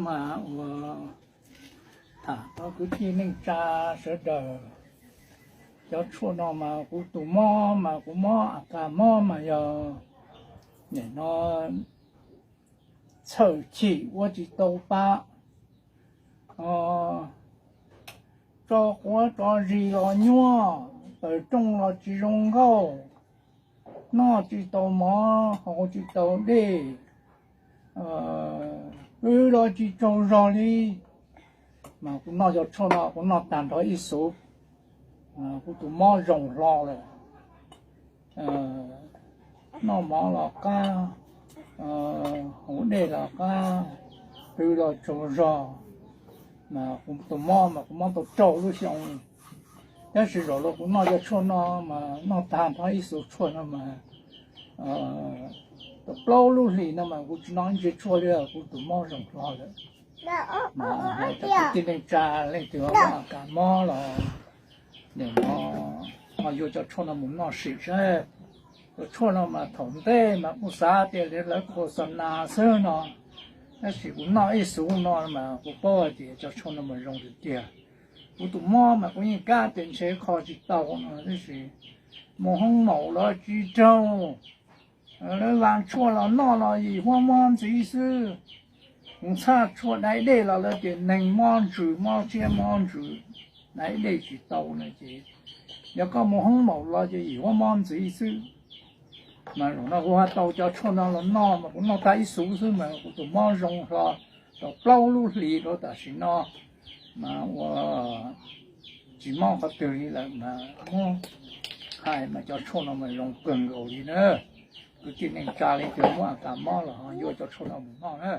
Mas ua tham rau kwv tij neej tsa sawv daws, cov tshuaj no mas kuv tus mob mas kuv mob a kas mob mas yog nim no txhawj chim ua tsis tau pa, tso quav tso zis los nyuaj, taws rooj los tsis zoo nkauj, noj tsis tau mov, haus tsis tau dej, pw los tsis tsaug zog li. Mas kuv noj cov tshuaj no kuv noj tag nrho ib xuv, kuv tus mob zoo hlo lawm. Noj mov los qab, haus dej los qab, pw los tsaug zog. Mas kuv tus mob mas kuv mob tau rau lub xyoo, tab sis zaum no kuv noj cov tshuaj no mas noj tag nrho ib xuv tshuaj no mas tau plaub lub hlis no mas kuv tsis noj ib ntsej tshuaj li, kuv tus mob zoo hlo lawm. Mas hais rau kwv tij neej tsa leej twg ho mob a kas mob los nim no ho yuav cov tshuaj no mus noj sim saib. Cov tshuaj no mas thaum ntej mas kuv xav tias lawv khos xas nas xwb no, tab sis kuv noj ib xuv no mas kuv paub hais tias cov tshuaj no mas zoo tiag tiag. Kuv tus mob mas kuv yeej kab tias ntshe kho tsis tau no tab sis mus hoob maum los tsis raug, lawv vas tshuaj los noj los yim huab mob ntxiv xwb. Mus txhaj tshuaj dai dej los lawv tias neeg mob ntsws mob siab mob ntsws, dai dej tsis tau no ces yog koj mus hoob maum los ces yim huab mob ntxiv xwb. Mas zaum no kuv ho tau cov tshuaj no los noj mas kuv noj tag ib xuv xwb mas kuv tus mob zoo hlo tau plaub lub hlis rau tam sim no. Mas ua tsis mob qhov twg li lawm mas muab hais mas cov tshuaj no mas zoo kawg nkaus li na. Kwv tij neej tsa leej twg muab a kas mob los ho yuav cov tshuaj no mus noj na.